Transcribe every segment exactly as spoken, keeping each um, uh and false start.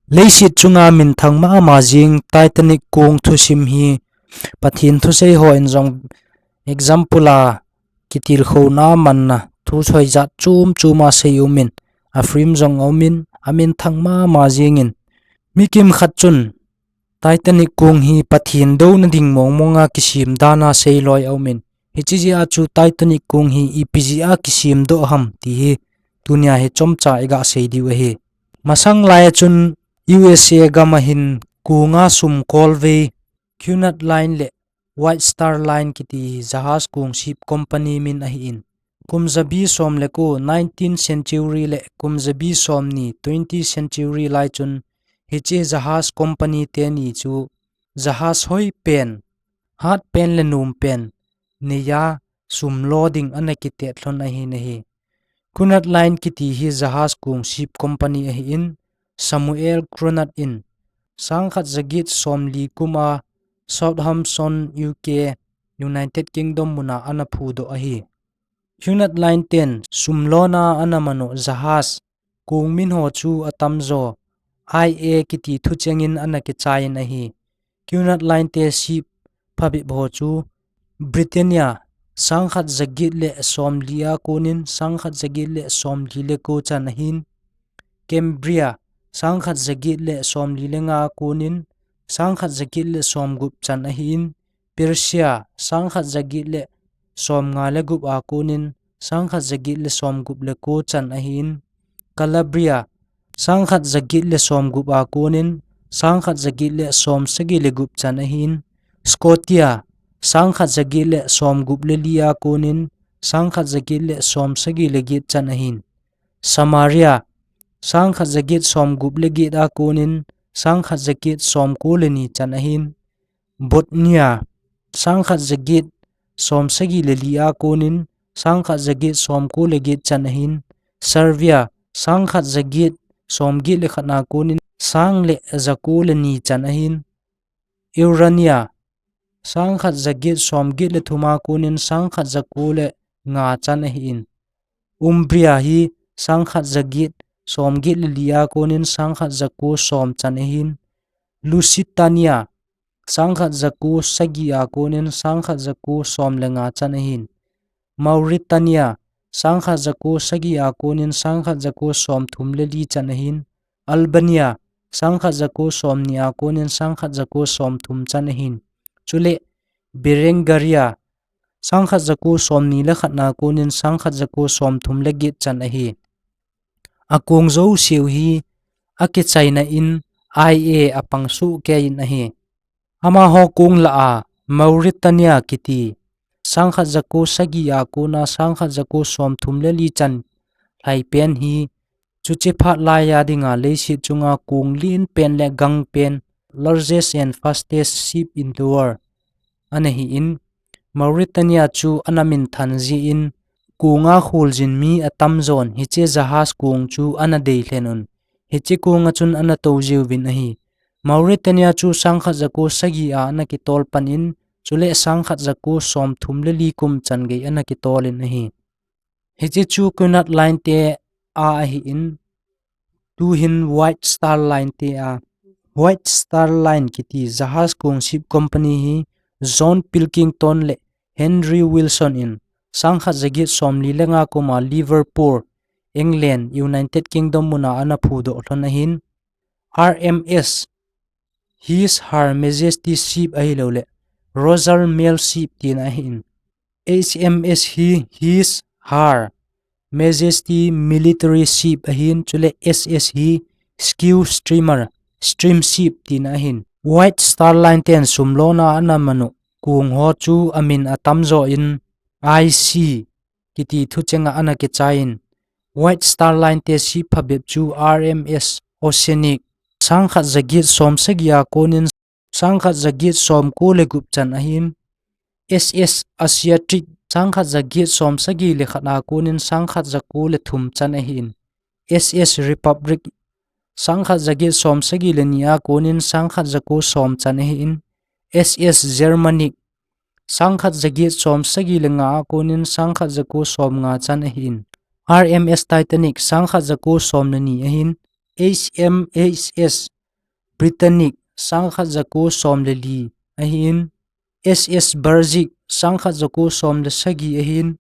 Leiset chunga minthang mama jing Titanic kong thusim hi Pathen thusei ho in jong example a kitilkhouna manna thu soi jat chom chom a sei umin, a film jong aumin, a minthang mama jingin, mi kimkhat chun Titanic kong hi Pathen douna ding mongmong a kisem dan a sei loi aumin, hiche jeh a chu Titanic kong hi ipi jeh a kisem doh ham ti hi tunia hi chomcha iga sei diu ahi. Masang lai a chun U S A gam a hin kong a sum kolvei Cunard Line le White Star Line kiti jahaz kong ship company min ahin, kum jabi som le ko, nineteenth century le kum jabi somni, twentieth century lai chun hiche jahaz company teni chu jahaz hoi pen, hat pen le nom pen neiya sum lo ding ana kitet lhon ahin ahi. Cunard Line kiti hi jahaz kong ship company ahin, Samuel Cunard in sangkhat jaget somli kum a Southampton, U K, United Kingdom mun a ana phudoh ahi. Cunard Line ten sum lona ana manu jahaz kong min ho chu atamjo I A kiti thucheng in ana kichai in ahi. Cunard Line te ship phabep ho chu Britannia, sangkhat jaget le somli a konin sangkhat jaget le somli le ko chan ahin. Cambria, sangkhat jaget le somli le nga a konin sangkhat jaget le somgup chan ahin. Persia, sangkhat jaget le somnga le gup a konin sangkhat jaget le somgup le ko chan ahin. Calabria, sangkhat jaget le somgup a konin sangkhat jaget le somsagi le gup chan ahin. Scotia, sangkhat jaget le somgup le li a konin sangkhat jaget le somsagi le get chan ahin. Samaria, sangkhat jaget somgup le get a konin sangkhat jaget somko le ni chan ahin. Bothnia, sangkhat jaget somsagi le li a konin sangkhat jaget somko le get chan ahin. Servia, sangkhat jaget somget le khat a konin sang le jako le ni chan ahin. Urania, sangkhat jaget somget le thum a konin sangkhat jako le nga chan ahin. Umbria hi sangkhat jaget somget le li a konin sangkhat jako som chan ahin. Lusitania, sangkhat jako sagi a konin sangkhat jako som le nga chan ahin. Mauretania, sangkhat jako sagi a konin sangkhat jako somthum le li chan ahin. Albania, sangkhat jako somni a konin sangkhat jako somthum chan ahin. Chule Berengaria, sangkhat jako somni le khat a konin sangkhat jako somthum le get chan ahi. Akong jouseu hi akichaina in I A apang sohkei in ahi. Amaho kong lah a Mauretania kiti, sangkhat jako sagi a kona sangkhat jako somthum le li chan lhai pen hi, chuche phat laiya dinga leiset chunga kong len pen le gang pen, largest and fastest ship in the world, ana hi in, Mauretania chu ana minthan jeh in, konga kholjin mi atamjon hiche jahaz kong chu ana deilhen un, hiche konga chun ana tou jiuvin ahi. Mauretania chu sangkhat jako sagi a ana kitol pan in, chule sangkhat jako somthum le li kum chan gei ana kitol in ahi. Hiche chu Cunard Line te a ahi in, tuhin White Star Line te a. White Star Line kiti jahaz kong ship company hi John Pilkington le Henry Wilson in sangkhat jaget somli le nga kum a Liverpool, England, United Kingdom mun a ana phudoh lhon ahin. R M S, His Her Majesty ship ahilou le Royal Mail ship tina ahin. H M S hi His Her Majesty military ship ahin, chule S S hi Skew Steamer, steam ship tina ahin. White Star Line ten sum lona ana manu kong ho chu amin atamjo in I C kiti thuchenga ana kichai in, White Star Line te ship phabep chu R M S Oceanic, sangkhat jaget somsagi a konin sangkhat jaget somko le gup chan ahin. S S Asiatic, sangkhat jaget somsagi le khat a konin sangkhat jako le thum chan ahin. S S Republic, sangkhat jaget somsagi le ni a konin sangkhat jako som chan ahin. S S Germanic, sangkhat jaget somsagi le nga a konin sangkhat jako somnga chan ahin. R M S Titanic, sangkhat jako som le ni ahin. H M H S Britannic, sangkhat jako som le li ahin, S S Barzik, sangkhat jako som le sagi ahin,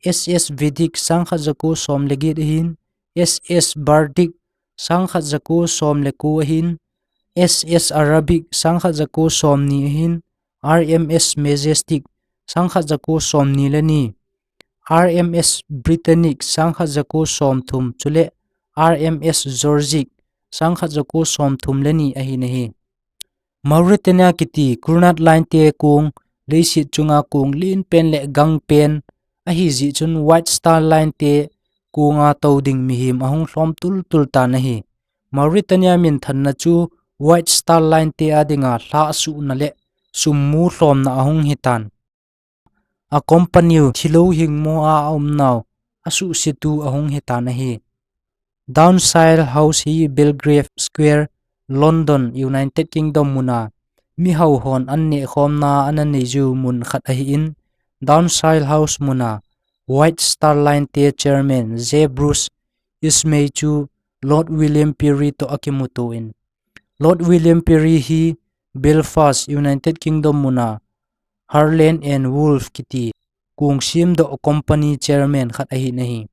S S Vedic, sangkhat jako som le get ahin, S S Bardic, sangkhat jako som le ko ahin, S S Arabic, sangkhat jako som ni ahin, R M S Majestic, sangkhat jako som ni le ni, R M S Britannic, sangkhat jako som thum, chule R M S Georgic, sangkhat jako som thum le ni ahin ahi. Mauretania kiti Cunard Line te kong, leiset chunga kong len pen le gang pen ahi jeh chun White Star Line te konga tou ding mihem ahung lhom tul tul tan ahi. Mauretania minthanna chu White Star Line te a dinga lhahsuhna le sum mu lhomna ahung hitan. A company u thilou hingmo a aumnau asuhsetu ahung hitan ahi. Downshire House hi Belgrave Square, London, United Kingdom muna mihao hon an nehkhomna ana neiyu mun khat ahin, Downshire House muna White Star Line te chairman J Bruce Ismay chu Lord William Pirrie toh akimuto in, Lord William Pirrie hi Belfast, United Kingdom muna Harland and Wolff kiti kong semdoh company chairman khat ahin ahi.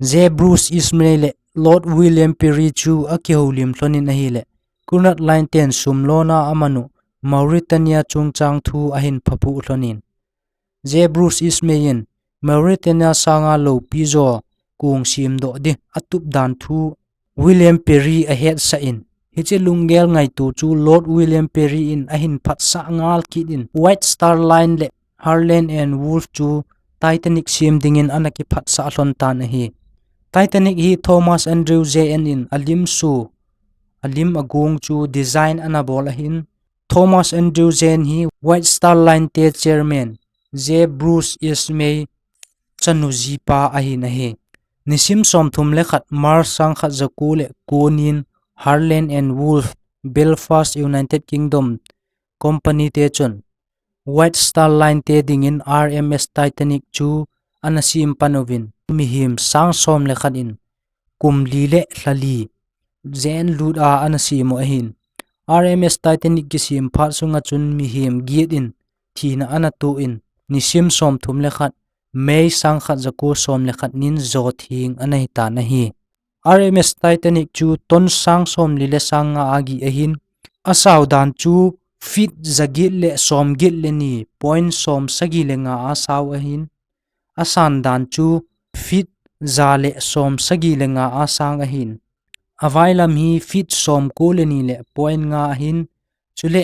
J Bruce Ismay le Lord William Pirrie chu akihoulim lhonin ahile, Cunard Line ten sum lona aman u Mauretania chungchang thu ahin phaphuh lhonin, J Bruce Ismay in Mauretania sanga loupi jo kong semdoh ding atup dan thu William Pirrie ahetsah in, hiche lunggel ngaito chu Lord William Pirrie in ahin phatsah ngal kit in, White Star Line le Harland and Wolff chu Titanic sem dingin ana kiphatsah lhon tan ahi. Titanic hi Thomas Andrews J N in alim su, alim agong chu design ana bol ahin, Thomas Andrews J N hi White Star Line te chairman J Bruce Ismay chanu jipa ahin ahi. Nisim som thum le khat March sangkhat jako le ko nin Harland and Wolff, Belfast, United Kingdom company te chun White Star Line te dingin R M S Titanic chu ana sem pan uvin, mihem sang som le khat in kum li le lha li jen lut a ana sem u ahin. R M S Titanic kisem phat sunga chun mihem get in thina ana toh in, nisim som thum le khat May sangkhat jako som le khat nin jo theng ana hitan ahi. R M S Titanic chu ton sang som li le sang nga a gih ahin, asao dan chu feet ja get le som get le ni point som sagi le nga a sao ahin, asan dan chu feet ja le som sagi le nga a sang ahin, availam hi feet som ko le ni le point nga ahin, chule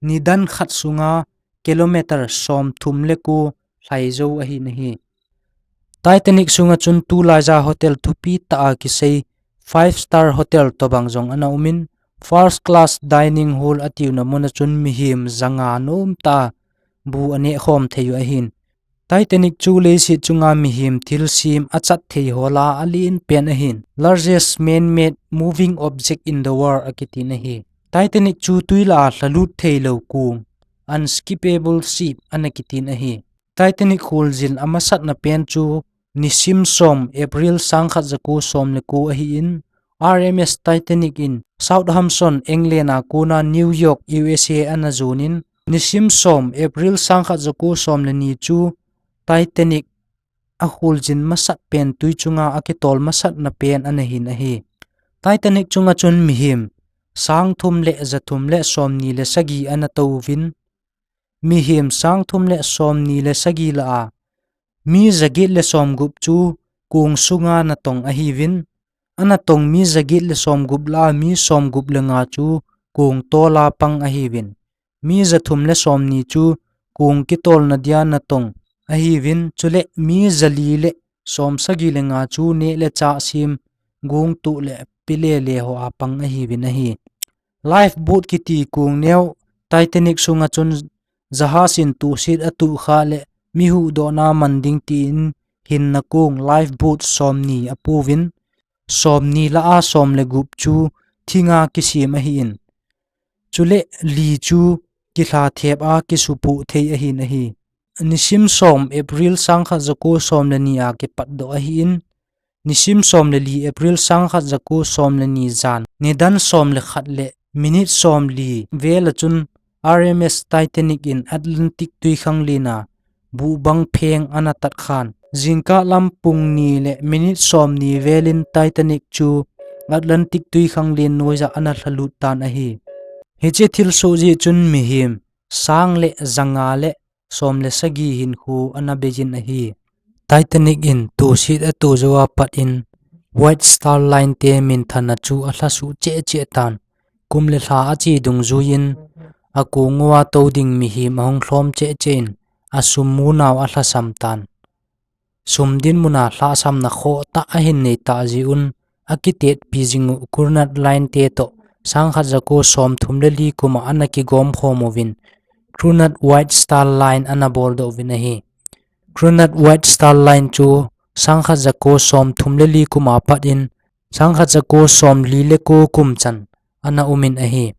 nidan khat sunga kilometer som thum le ko lhai jou ahin ahi. Titanic sunga chun tulaiya hotel thupi tah a kisei five star hotel tobang jong ana umin, first class dining hall atiuna muna chun mihem ja nga nom tah a bu anehkhom thei u ahin. Titanic chu leiset chunga mihem thilsem achat thei ho lah a alen pen ahin. Largest man-made moving object in the world akitin ahi. Titanic chu tui lah a lhalut thei lou kong, unsinkable ship, ana kitin ahi. Titanic kholjin amasatna pen chu nisim som April sangkhat jako som le ko ahin, R M S Titanic in Southampton, England a kona New York, U S A ana jonin, nisim som April sangkhat jako som le ni chu Titanic akholjin masat pen tui chunga akitol masatna pen ana hin ahi. Titanic chunga chun mihem sang thum le ja thum le som ni le sagi ana touvin, mihem sang thum le som ni le sagi lah a mi ja get le som gup chu kong sunga natong ahiuvin, anatong mi ja get le som gup lah a mi som gup le nga chu kong tol a pang ahiuvin, mi ja thum le som ni chu kong kitolna dia natong ahiuvin, chule mi ja li le som sagi le nga chu neh le chah sem, gong tuh le pi le le ho a pang ahiuvin ahi. Lifeboat kiti kong neo Titanic sunga chun jahaj in tuhsit atuh kha le mi huhdohna man ding tin hinna kong lifeboat som ni apouvin, som ni lah a som le gup chu thinga kisem ahin, chule li chu kilha thep a kisupoh thei ahin ahi. Nisim som April sangkhat jako som le ni a kipatdoh ahin, nisim som le li April sangkhat jako som le ni jan nidan som le khat le Minute somli vel a chun R M S Titanic in Atlantic tuikhanglen a buhbang pheng ana tatkhan. Jingkah lam pung ni le minute somni velin Titanic chu Atlantic tuikhanglen noiya ana lhalut tan ahi. Hiche thilsoh jeh chun mihem sang le janga le som le sagi hinkho ana beiyin ahi. Titanic in toset ato jou a pat in White Star Line te minthang a chu alhasuh cheh cheh tan. Kum le lha ache dungjuiyin akong uva tou ding mihem ahung lhom cheh cheh in asum munau alhasam tan. Sum dinmun a lhahsamna khoh tah ahin nei tah jeh un akitetpi jing u Cunard Line te toh sangkhat jako somthum le li kum a ana kigom khom uvin Cunard White Star Line ana boldoh uvin ahi. Cunard White Star Line chu sangkhat jako somthum le li kum a pat in sangkhat jako somli le ko kum chan ana umin ahi.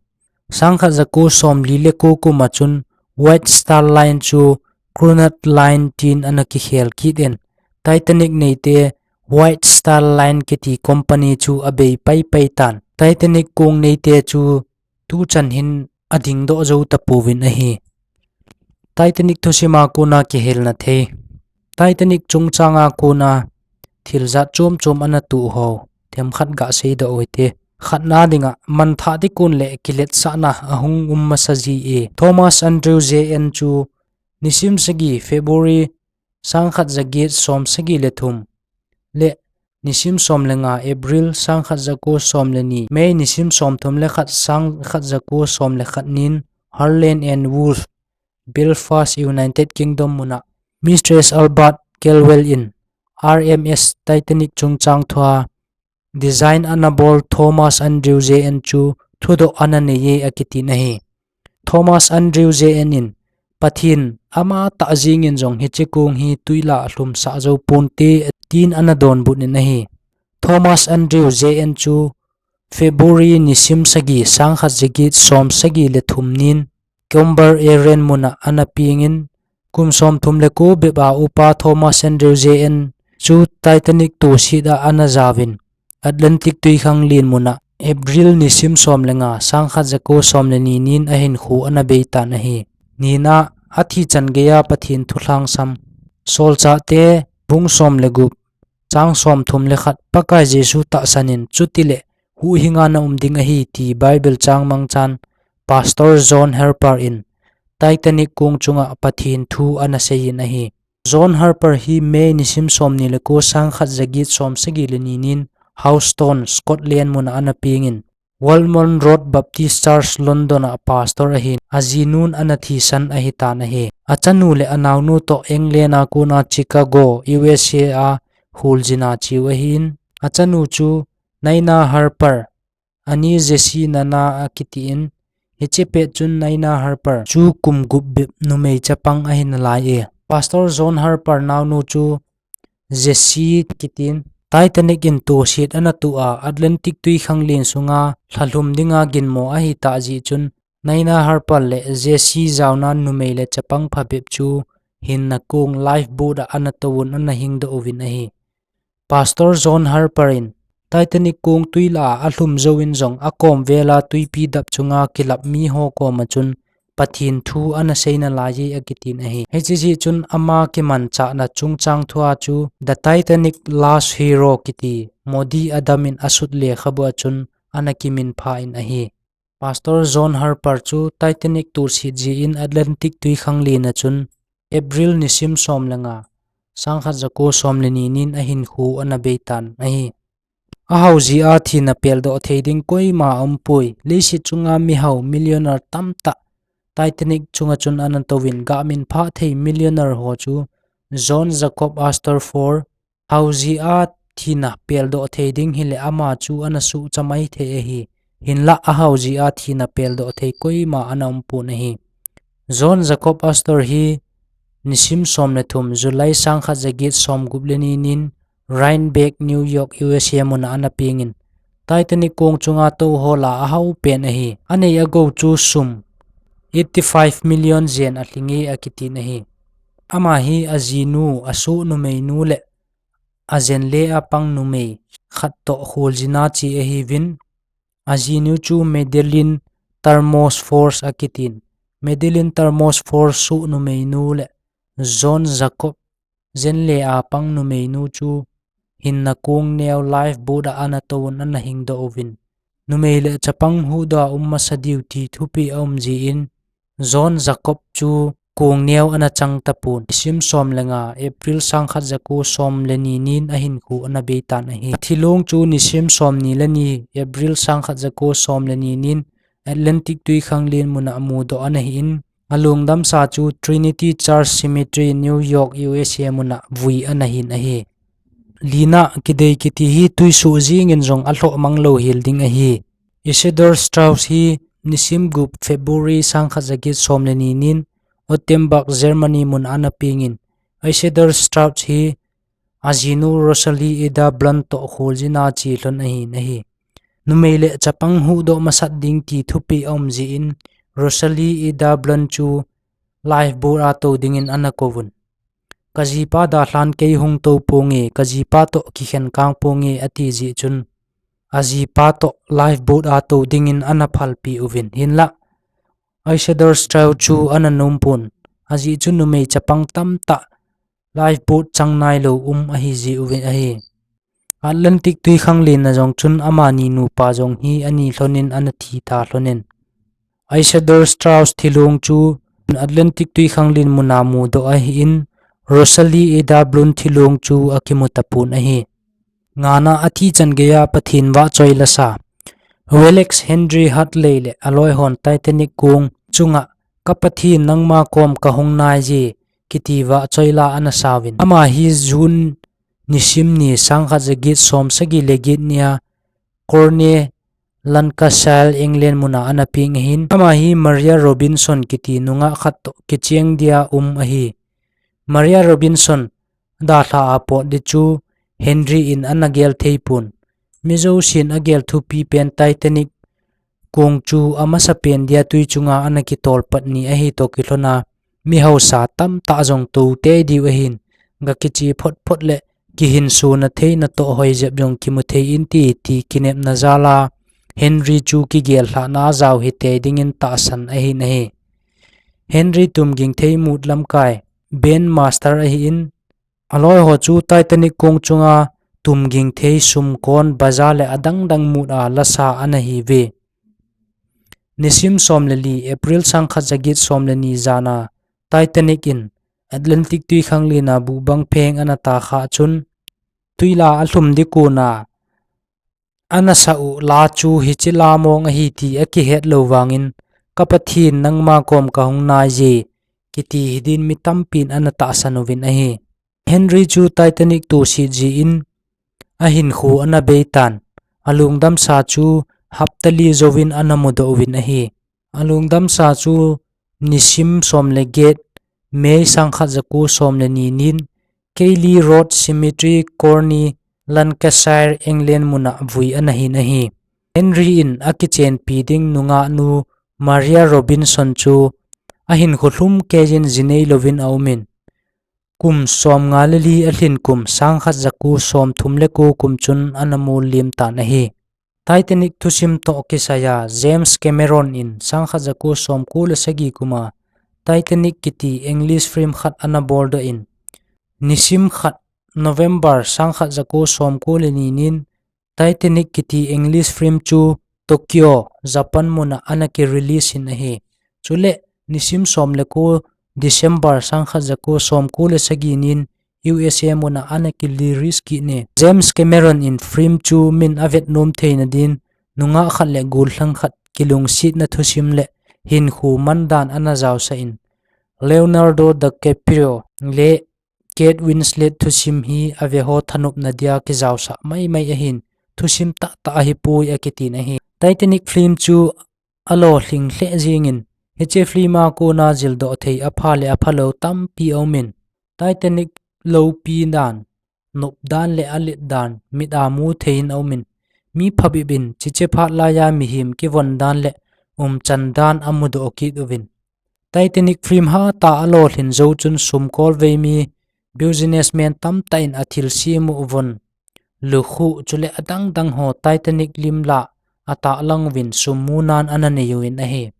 Sangkhat jako somli le ko kum a chun White Star Line chu Cunard Line tin ana kikhel kit in, Titanic neite White Star Line kiti company chu abei pai pai tan. Titanic kong neite chu tuchan hin adingdoh jou tapouvin ahi. Titanic thusim a kona kihelna thei. Titanic chungchang a kona thil jat chom chom ana toh ho themkhat gasei doh uhite. Khatna dinga, manthah ding kon le kiletsahna ahung um masa jie. Thomas Andrew J N chu nisim sagi February sangkhat jaget som sagi le thum le nisim som le nga April sangkhat jako som le ni, May nisim somthum le khat sangkhat jako som le khat nin Harland and Wolff, Belfast, United Kingdom muna Mistress Albert Kelwell in R M S Titanic chungchang thua design ana bol Thomas Andrew J N chu thudoh ana neiye akitin ahi. Thomas Andrew J N in Pathen ama tah jingin jong hiche kong hi tuilah a lhumsah jou ponte tin ana donbut in ahi. Thomas Andrew J N chu February nisim sagi sangkhat jaget som sagi le thum nin Comber Aren muna ana pengin, kum somthum le ko bep a upa Thomas Andrew J N chu Titanic toset a ana jaovin, Atlantic tuikhanglen muna April nisim som le nga sangkhat jako som le ni nin ahinkho ana beitan ahi. Nina, athi chan geiya Pathen thu lhangsam. Solchahte bung som le gup, chang somthum le khat, Pakai Jesu tahsan in, chutile huhhinga na um ding ahi ti Bible chang mangchan Pastor John Harper in Titanic kong chunga Pathen thu ana seiyin ahi. John Harper hi May nisim somni le ko sangkhat jaget som sagi le ni nin Houston, Scotland muna ana pengin, Walmond Road Baptist Church, London a pastor ahin, ajinun ana thisan ahitan ahi. Achanu le anaonu toh England a kona Chicago, U S A a kholjin a cheu ahin, achanu chu Nina Harper, ani Jessie Nana akitin, hiche pet chun Nina Harper chu kum gup bep numei chapang ahi nalai e. Pastor John Harper naonu chu Jessie kitin, Titanic in toset ana toh a Atlantic tuikhanglen sunga lhalhum dinga ginmo ahitah jeh chun Nina Harper le Jessie jaona numei le chapang phabep chu hinna kong lifeboat a ana touvin ana hingdoh uvin ahi. Pastor John Harper in Titanic kong tuilah a alhum jouvin jong akom vela tuipi dap chunga kilap miho koma chun Pathen thu ana seina laiye akitin ahi. Hiche jeh chun ama kimanchahna chungchang thua chu The Titanic Last Hero kiti Moody Adam in asut lekhabu a chun ana kiminphah in ahi. Pastor John Harper chu Titanic toset jeh in Atlantic tuikhanglen a chun April nisim som le nga, sangkhat jako som le ni nin ahinkho ana beitan ahi. Ahao jeh a thina peldoh thei ding koima aumpoi. Leiset chunga mihao millionaire tamtah Titanic chunga chun ana touvin, gaminphah thei millionaire ho chu John Jacob Astor four, hao jeh a thina peldoh thei ding hile ama chu ana suhcha maithei ahi. Hinlah ahao jeh a thina peldoh thei koima ana umpon ahi. John Jacob Astor hi nisim som le thum, July sangkhat jaget somgup le ni nin Rhinebeck, New York, U S A muna ana pengin, Titanic kong chunga touhola ahao pen ahi. Anei agou chu sum eighty five million jen alhinge akitin ahi. Ama hi ajinu, asoh numeinu le ajen le apang numei khat toh kholjin a che ahiuvin, Ajinu chu Madeline Tarmos Force akitin. Madeline Tarmos Force chu numeinu le John Jacob Jen le apang numeinu chu hinna kong neo lifeboat a ana touvin ana hingdoh uvin, numei le chapang huhdoh a um masa diu ti thupi aum jin, John Jacob chu kong neo ana chang tapon. Nisim som le nga, April sangkhat jako som le ni nin ahinkho ana beitan ahi. Athilong chu nisim som ni le ni, April sangkhat jako som le ni nin Atlantic tuikhanglen muna mudoh ana hin, alungdamsa chu Trinity Church Cemetery, New York, U S A muna vui ana hin ahi. Lina kidei kiti hi tuisuh jingin jong alhoh mang lou hel ding ahi. Isidor Straus hi nisim gup February sangkhat jaget som le ni nin Ottenburg, Germany muna ana pengin, Isidor Straus hi ajinu Rosalie Ida Blunt toh kholjin a chelhon ahin ahi. Numei le chapang huhdoh masat ding ti thupi aum jin, Rosalie Ida Blunt chu lifeboat a tou dingin ana kouvun. Kajipa dalhan kei hung tou ponge, kajipa toh kikhen kang ponge ati jeh chun, ajipa toh lifeboat a tou dingin ana phalpeh uvin, hinlah Isidor Straus chu ana nompon. Ajeh chu numei chapang tamtah lifeboat chang nailou um ahi jeh uvin ahi. Atlantic tuikhanglen a jong chun amani nupa jong hi ani lhonin ana thi ta lhonin, Isidor Straus thilong chu Atlantic tuikhanglen muna mudoh ahin, Rosalie Ida Blunt thilong chu akimu tapon ahi. Ngana athi chan geiya Pathen vahchoi lasa, Wallace Henry Hartley le aloihon Titanic kong chunga, Ka Pathen, nangma kom kahung naije, kiti vahchoi la ana sauvin. Ama hi June nisim ni, sangkhat jaget som sagi le get nia Cornwall, Lancashire, England muna ana peng ahin. Ama hi Maria Robinson kiti nungah khat toh kicheng dia um ahi. Maria Robinson dalha a pot di chu Henry in ana gel theipon. Mi jousen agel thupi pen Titanic kong chu amasapen dia tui chunga ana kitol pat ni ahi toh kilhona, mi hausa tamtah jong tou tei diu ahin, ga kiche photphot le kihinsona theina toh hoi jep jong kimu thei inte ti kinepna jala Henry chu kigel lhahna a jao hitei dingin tahsan ahin ahi. Henry tumging thei mut lamkai, band master ahin, aloiho chu Titanic kong chunga tumging thei sumkon, baja le adangdang mut a lasa ana hiuve. Nisim som le li, April sangkhat jaget som le ni jana Titanic in Atlantic tuikhanglen a buhbang pheng ana takhah chun, tuila alhum ding kona ana sah u la chu hiche la mong ahi ti akihet lou vangin, Ka Pathen, nangma kom kahung naije, kiti hidin mi tampin ana tahsan uvin ahi. Henry chu Titanic tohset jeh in ahinkho ana beitan, alungdamsa chu hapta li jouvin ana mudoh uvin ahi. Alungdamsa chu nisim som le get, May sangkhat jako som le ni nin, Keighley Road Cemetery, Cornwall, Lancashire, England muna vui ana hin ahi. Henry in akichenpi ding nungah nu Maria Robinson chu ahinkho lhum keiyin ji neilouvin aumin, kum som nga le li alhin kum sangkhat jako som thum le ko kum chun ana mol lim tan ahi. Titanic thusim toh kisaiya James Cameron in sangkhat jako som ko le sagi kuma Titanic kiti English film khat ana boldoh in, nisim khat November sangkhat jako som ko le ni nin Titanic kiti English film chu Tokyo, Japan muna ana ki release in ahi. Chule nisim som le ko December sangkhat jako som ko le sagi nin U S A muna ana ki release kit e. James Cameron in film chu min avet nom theina din nungah khat le gollhang khat kilungsetna thusim le hinkho mandan ana jaosah in, Leonardo DiCaprio le Kate Winslet thusim hi aveho thanopna dia kijaosah maimai ahin, thusim tahtah ahipoi akitin ahi. Titanic film chu alolhing lheh jingin, hiche film a kona jildoh thei apha le aphalou tampi aumin, Titanic loupi dan, nop dan le alet dan mit a mu thei in aumin, mi phabep in hiche phat laiya mihem kivon dan le umchan dan amudoh kit uvin, Titanic film hatah a alolhin jou chun sumkol vei mi businessman tamtah in athilse mu uvin, lukhuh chule adangdang ho Titanic lim lah atahlang uvin sum munan ana nei uvin ahi.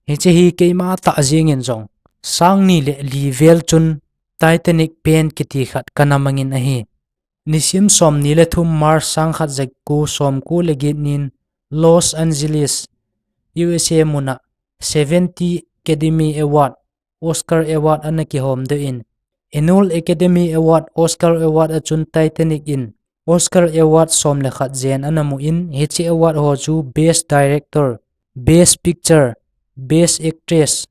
Hiche hi keima tah jengin jong, sang ni le li vel chun Titanic pen kiti khat kana mangin ahi. Nisim som ni le thum March sang khat ja ku som ku le get nin Los Angeles, U S A muna seventy Academy Award, Oscar Award ana kihom doh in, Annual Academy Award, Oscar Award a chun Titanic in Oscar Award som le khat jen ana mu in, hiche award ho chu Best Director, Best Picture, Best Actress,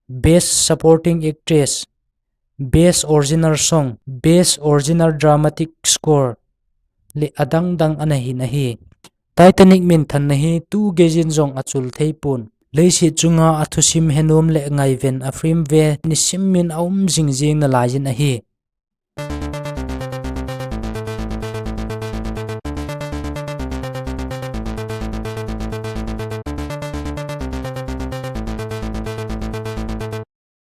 Best Supporting Actress, Best Original Song, Best Original Dramatic Score le adang dang ana hin ahi. Titanic minthanna hi tu geijin jong achul thei pon. Leiset chunga athusim henom le ngaiven a film ve nisim min aum jing jing nalaiyin ahi.